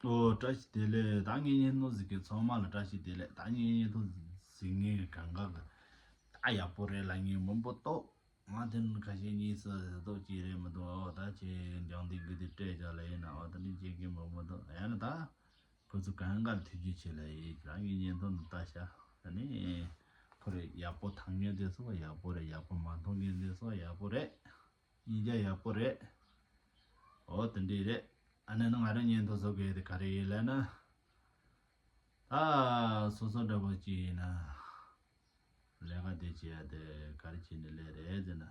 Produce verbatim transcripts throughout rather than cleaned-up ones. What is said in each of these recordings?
ཨོ། བཀྲ་ཤིས་བདེ་ལེགས། ད་ངའི་བརྙན་ཐུང་གཟིགས་མཁན་ཚང་མ་ལ་བཀྲ་ཤིས་བདེ་ལེགས། ད་ངའི་བརྙན་ཐུང་གཟིགས་མཁན་གང་ག་གི་ད་ཡག་པོ་རེད་ལབ་མཁན་མང་པོ་འདུག་ང་དེ་ནི་ཁ་ཤས་གཉིས་སུ་ཟེར་འདུག་ཅི་རེད་མི་འདུག་ཨོ། ད་ཁྱེད་འཇང་དེ་གི་དེ་སྤྲད་བཞག་ལ་ཡིན་ན། ཨོ། ད་ནི་བྱེད་མཁན་མང་པོ་འདུག་ཡང་ན་ད་ཁོ་ཚོ་གང་ག་ལ་ཐུགས་རྗེ་ཆེ་ལབ་ཡིན། ད་ངའི་བརྙན་ཐུང་འདི་ལྟ་ཤག་ད་ནི་ཁོ་རེ་ཡག་པོ་མཐོང་མཁན་དེ་ཚོ་ཡག་པོ་རེད། ཡག་པོ་མ་མཐོང་མཁན་དེ་ཚོ་ཡག་པོ་རེད། ཡིན་རྒྱུ་ཡག་པོ་རེད། ཨོ། དེ་འདྲས་རེད། ཨ་ནི་ནི་ང་རང་བརྙན་ཐུང་བཟོ་དགོས་དེ་ག་རེ་ཡིན་ལབ་ན། ད་སོ་སོ་འདྲ་པོ་ཅིག་ཡིན་ན་ལས་ཀ་དེ་བྱེད་ཡ་དེ་ག་རེ་བྱས་ནས་ལས་རེད་ཟེར་ན།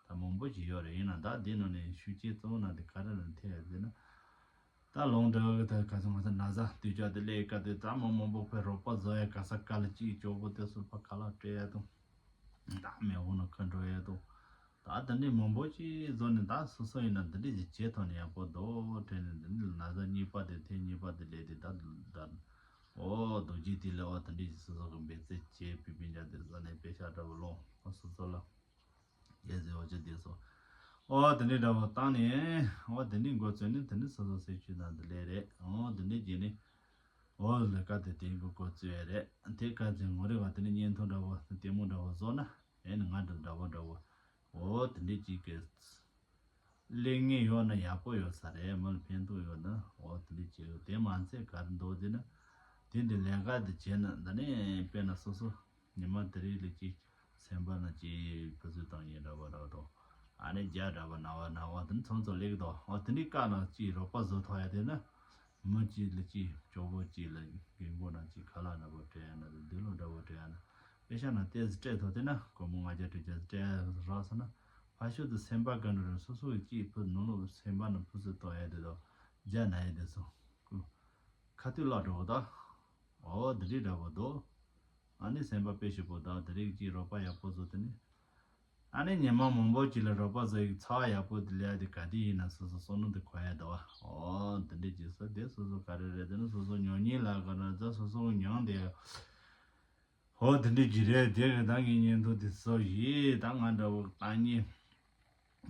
ད་མང་པོ་ཅིག་ཡོད་རེད། ཡིན་ན་ད་འདི་ནང་ནས་ཤུགས་རྐྱེན་གཙོ་བོ་ན་དེ་ག་རེ་ལ་ཐེ་ཡ་ཟེར་ན། ད་ལུང་འདྲ་བོ་ད་ག་ཚོད་ང་ཚོ་ན་ཚ་སྡུག་ཅག་དེ་ལས་ཀ་དེ་ད་མི་མང་པོ་ཕར་རོགས་པ་བཟོ་ཡ་ག་ས་ག་ལ་གཅིག་གཅོག་པོ་དེ་ཚོ་ཕར་ཁ་ལག་སྤྲད་ཡ་དང་། ད་མེ་འོང་ན་ཁ་འགྲོ་ཡ་དང་། ད་དེ་འདྲའི་མང་པོ་ཅིག་བཟོ་ནས་ད་སོ་སོ་ཡིན་ན་འདི་འདྲའི་ཅིག་བྱེད་ཐུབ་ན་ཡག་པོ་འདུག་དྲན་ནས། འདི་འདྲའི་ན་ཚ་གཉིས་པ་དེ་ཐེངས་གཉིས་པ་དེ་ལས་དེ་ད་ད་ཨོ་རྡོ་རྗེ་ཐིག་ལེ། ཨོ། དེ་འདྲའི་ཅིག་སོ་སོ་གི་འབད་རྩོལ་བྱས་པའི་སྤུན་ཀྱག་དེ་བཟོ་ནས་པེ་ཤག་འདྲ་པོ་སློང་། ཨོ། སོ་སོ་ལ་རྒྱལ་སྲས་འོ་ཅག་དེ་ཚོ། ཨོ། དེ་འདྲའི་འདྲ་པོ་བཏང་ནས། ཨོ། དེ་འདྲའི་འགོ་བཙུགས་ནས་དེ་འདྲའི་སོ་སོ་སེམས་ཤུགས་དང་དེ་ལས་རེད། ཨོ། དེ་འདྲའི་བྱས་ནས། ཨོ། ལས་ཀ་དེ་དེ་འགོ་འགོ་བཙུགས་ཡ་རེད། དེ་ག་ཚོད་ངོ་རེ་བ་དེ་ནི་བརྙན་ཐུང་འདྲ་པོ་ལྟད་མོ་འདྲ་པོ་བཟོ་ན། ཨེ་ནི་ང་འདྲ་འདྲ་པོ་འདྲ་པོ། ཨོ། དེ་འདྲའི་ཅིག་གི་ལས་ངན་ཡོད་ན་ཡག་པོ་ཡོད་ས་རེད། མི་ལ་ཕན་ཐོགས་ཡོད་ན། ཨོ། དེ་འདྲའི་བྱེད་དགོས། དེ་མ་ཚད་ག་རེ་འདུག་ཟེར་ན། དེ་འདྲའི་ལས་ཀ་དེ་བྱས་ན་ད་ནི་དཔེར་ན་སོ་སོ་ཉི་མ་དེ་རིང་ལ་ཅིག་སེམས་པ་ན་ཅིག་ཕུ་ཚུགས་བཏང་ཡས་འདྲ་པོ་འདྲ་པོ་དང་། ཨ་ནི་རྒྱ་འདྲ་པོ་ན་བ་ན་བ་དེ་ཚོ་ཚོ་ལེགས་དང་། ཨོ། དེ་འདྲའི་བཀའ་ན་ཅིག་རོགས་པ་བཟོ་ཐུབ་ཡ་དེ་ན། མི་གཅིག་ལ་གཅིག་གྲོགས་པོ་གཅིག་ལ་རྒན་པོ་ན་གཅིག་ཁ་ལག་འདྲ་པོ་སྤྲད་ཡ་ན། འདི་ལོ་འདྲ་པོ་སྤྲད་ཡ་ན། པེ་ཤག་ན་ཏོག་ཙམ་སྤྲད་ཐུབ་དེ་ན། སྒོར་མོ་ལྔ་བརྒྱ་དྲུག་བརྒྱ་སྤྲད་རག་སོང་ན། ཕར་ཕྱོགས་དུ་སེམས་པ་དགའ་འགྲོ་རུ་སོ་སོ་གི་གཅིག་ཕུ་ནང་ལོགས་སེམས་པ་ན་ཕུ་སུ་གཏོང་ཡ་དེ་དང་། རྒྱ་ན་ཡ་དེ་སོང་ཁ་ཐུག་བརླག་འགྲོ་བ་དང་། ཨོ། འདི་རིགས་འདྲ་པོ་འདུག་ཨ་ནི་སེམས་པ་དཔེ་ཞིག་པོ་དང་། དེ་རིགས་ཀྱིས་རོགས་པ་ཡག་པོ་བཟོ་དེ་ནི། ཨ་ནི་ཉི་མ་མང་པོ་ཅིག་ལ་རོགས་པ་བཟོ་ཡི་ཚ་བ་ཡག་པོ་དེ་ལས་དེ་ག་དེ་ཡིན་ན་སོ་སོ་བསམ་བློ་དེ་འཁོར་ཡ་འདུག་བ། ཨོ། དེ་འདྲས་ཀྱིས་སོ་དེ་སོ་སོ་ག་རེ་རེད། དེ་ནི་སོ་སོ་མྱོང་མྱོང་ལ་ག་རེ་ཟ་སོ་སོ་མྱོང་དེ། ཨོ། དེ་འདྲས་ཀྱི་རེད། དེ་གི་ད་ངའི་བརྙན་ཐུང་དེ་ཚོ་ཡིས་ད་ང་འདྲ་བོ་ལྟ་ཉན།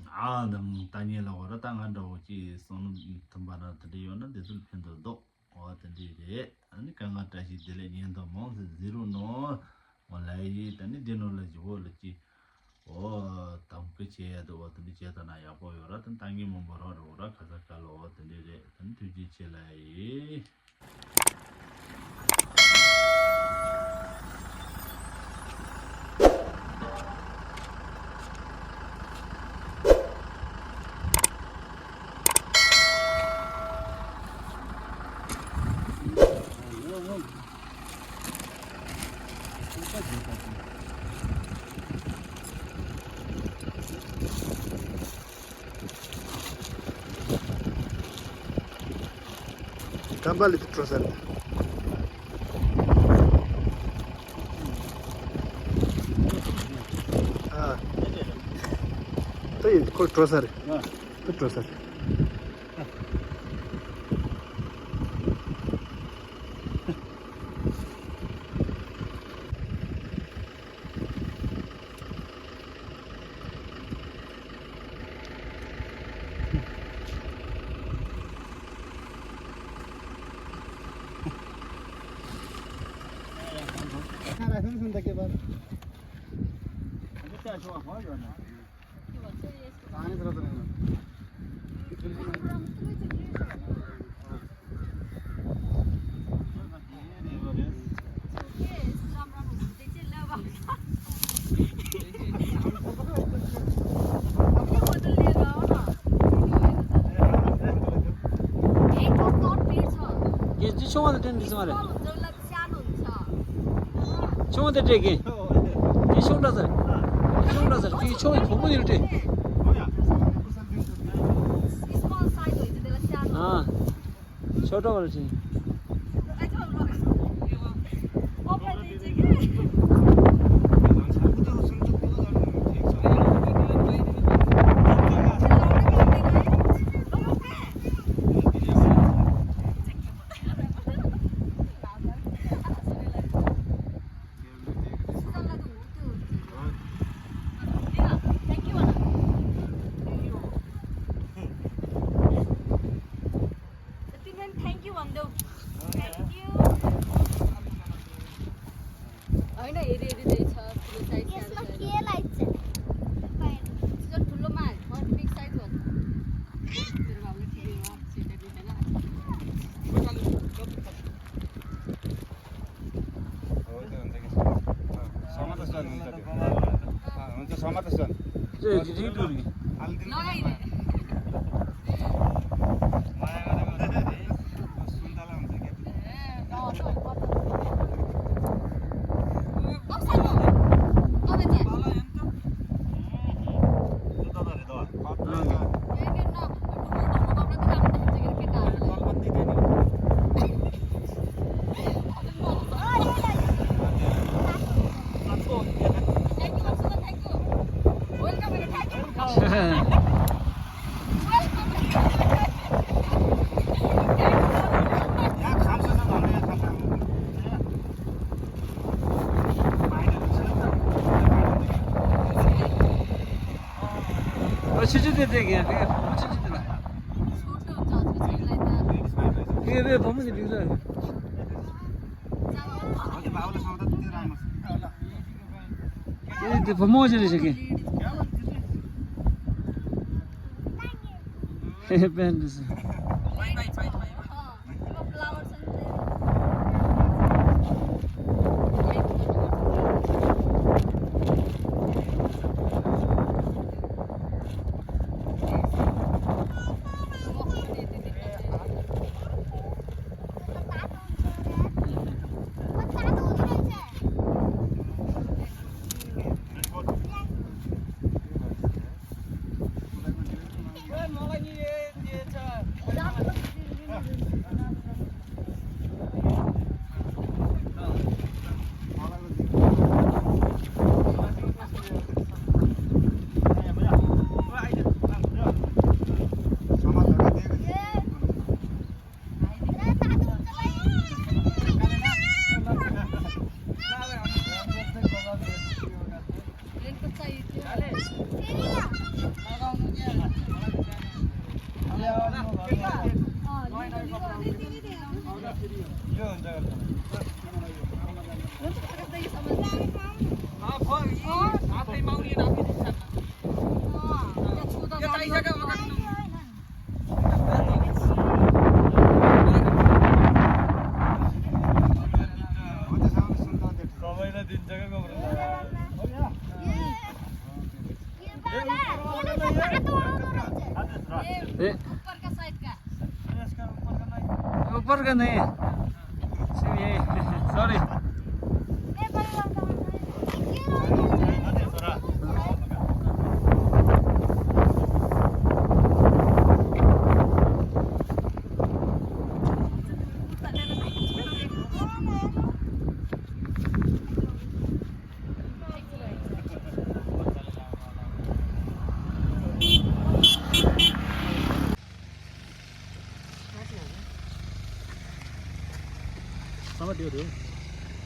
ཨ། ད་ལྟ་ཉན་ལ་འོ་ར་ད་ང་འདྲ་བོ་ཅིག་བསམ་བློ་ཐོན་པ་ན་དེ་འདྲས་ཡོད་ན་དེ་ཚོ་ཕན་ཐོགས་འདུག་ཨོ། དེ་འདྲས་རེད། ཨ་ནི་གང་ག་བཀྲ་ཤིས་བདེ་ལེགས། བརྙན་ཐུང་མང་ཙམ་གཟིགས་རོགས་གནང་། ཨོ་ལགས་ཡིན། ད་ནི་འདི་ནང་ལ་ཇི་བོ་ལ་ཅིག་ཨོ། དམ་བཀུར་བྱེད་ཡ་འདུག་ཨོ། དེ་འདྲས་བྱས་ད་ན་ཡག་པོ་ཡོད་ར། ད་ལྟ་ཉན་མང་པོ་རག་འགྲོ་ར། ཁ་ཚ་ཁ་ལོ། ཨོ། དེ་འདྲས་རེད། ད་ནི་ཐུགས་རྗེ་ཆེ་ལགས་ཡིན། ཀམ་པ་ལི་དུ་འགྲོ་ས་རེད། ཨ། ད་ཡིན་ཁོ་འགྲོ་ས་རེད། ད་འགྲོ་ས་རེད། ཁྱེད་ཅི་ཆུང་བ་དང་འཕྲད་འདི་སོང་བ་རེད། ཆུང་བ་དེ་སྤྲད་གི། དེ་ཤོག་འདྲ་ཟེར། དེ་ཤོག་འདྲ་ཟེར། དེ་ཤོག་གི་བུ་མོ་དེ་ལ་སྤྲད། ཨ། ཤོག་འདྲ་བ་ལ་སྤྲད། Thank you. Thank you. होइन, हेरी हेरी दिएछ, ठुलो साइज, सानो साइज। यसमा के लाइट छ? ठुलोमा, अलिक बिग साइज हो। मेरो बाबुले ठिकै हो, सेटरले होइन। हो, त्यो हुन्छ कि। अँ, समातेश्वर हुन्छ त्यो। अँ, हुन्छ, समातेश्वर। ए, रिडुल। लगाइदिनु। ཆུ་ཆུ་དེ་དེ་གས་དེ་ཕོ་མོ་ཆུ་ཆུ་དེ་ལ། དེ་བས་ཕོ་མོ་དེ་འགྲིག་ལ། དེ་དེ་ཕོ་མོ་ཆུ་རེ་ཞིག་གི། ཧེ་ཧེ་པན་དུ་སི། ए, ऊपर का नहीं। सॉरी।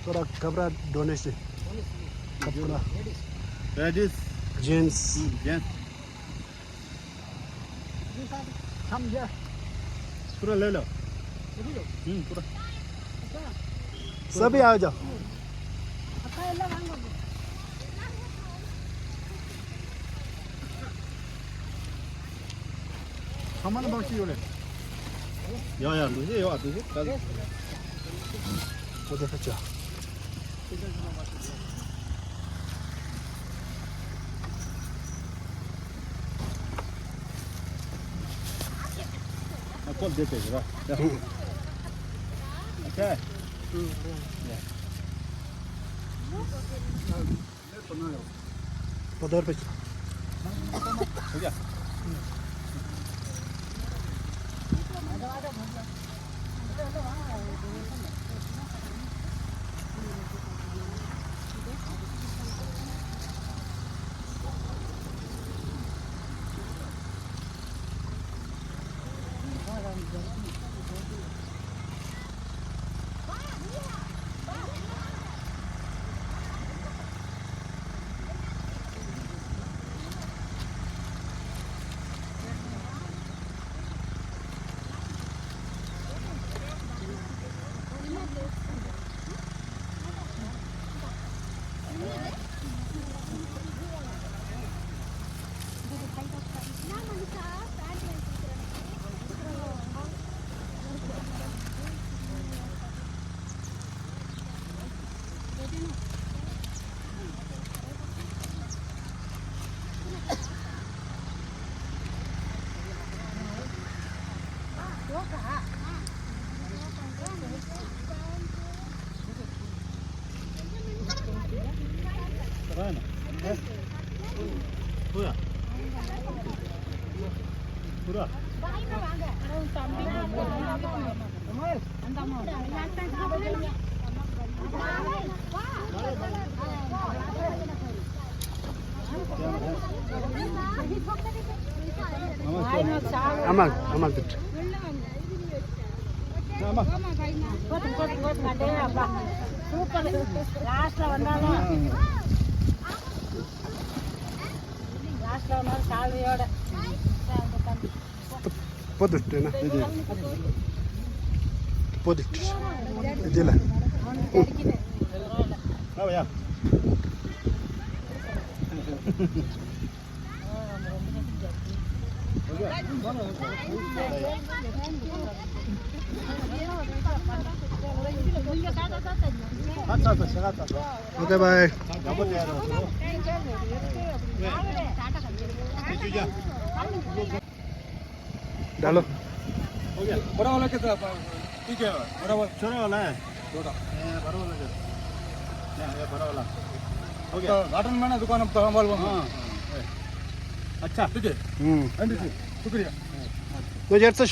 थोड़ा कपड़ा धोने से। कपड़ा। लेडीज। जेंट्स। हम्म, जेंट्स। पूरा ले लो। हम्म, पूरा। सभी आ जाओ। सामान बाकी हो ले। या, या, तुझे, या, तुझे, कल। वो देखो क्या। 아, 좀 됐다, 이거. 자. 오케이. 예. 또 넣어야 돼. 그냥. Amal, amal tut. Super. Last ல வந்தாலும். Last ல வந்தாலும் salary யோட. Podutte, no? Podutte. Dile. Okay, bye. डालो। हो गया। बड़ा वाला कितना? ठीक है, बड़ा वाला। छोटा वाला है। छोटा। ए, बड़ा वाला दे। या, ये बड़ा वाला। हो गया। तो गार्डन में ना दुकान हम तो हमारे वहाँ। हाँ। अच्छा। ठीक है। हम्म। हाँ जी, शुक्रिया। तो जर्सश।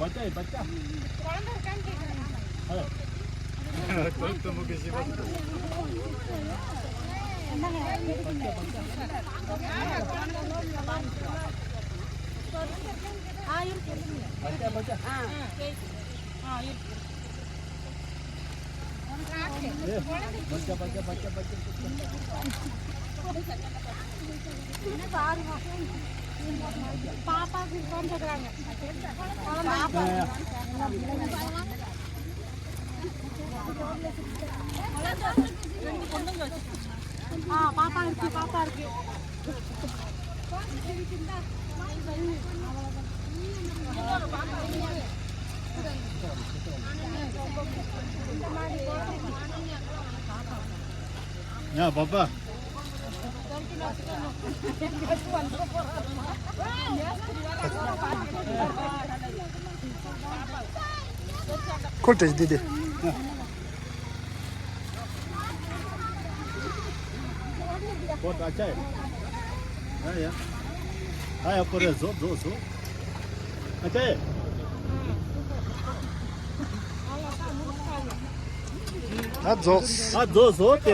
बच्चा है, बच्चा। பாப்பா. ஆ, பாப்பா இருக்கு, பாப்பா இருக்கு. 야, 봐봐. 콜 때, 디디. 야, 야. 아, 야, 그래, 줘, 줘, 줘. 아, 돼. 아, 줘. 아, 줘, 줘, 돼.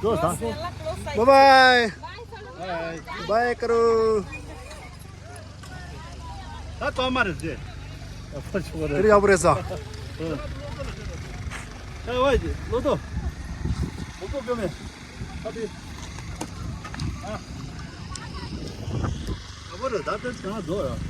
줘, 다. Bye bye. Bye, Karu. ད་ཐོག་མ་རེད་ཟེར། ཡག་པོ་ཞིག་རེད། དེ་ཡག་པོ་རེད་ཟེར། ཨ། ཨ། ཝའི་ལོ་ཏོ། ལོ་ཏོ་ཀེ་མེ། ཨ་ཏི། ཨ། ཡག་པོ་རེད། ད་ལྟ་ང་རྫོགས་ཡོད།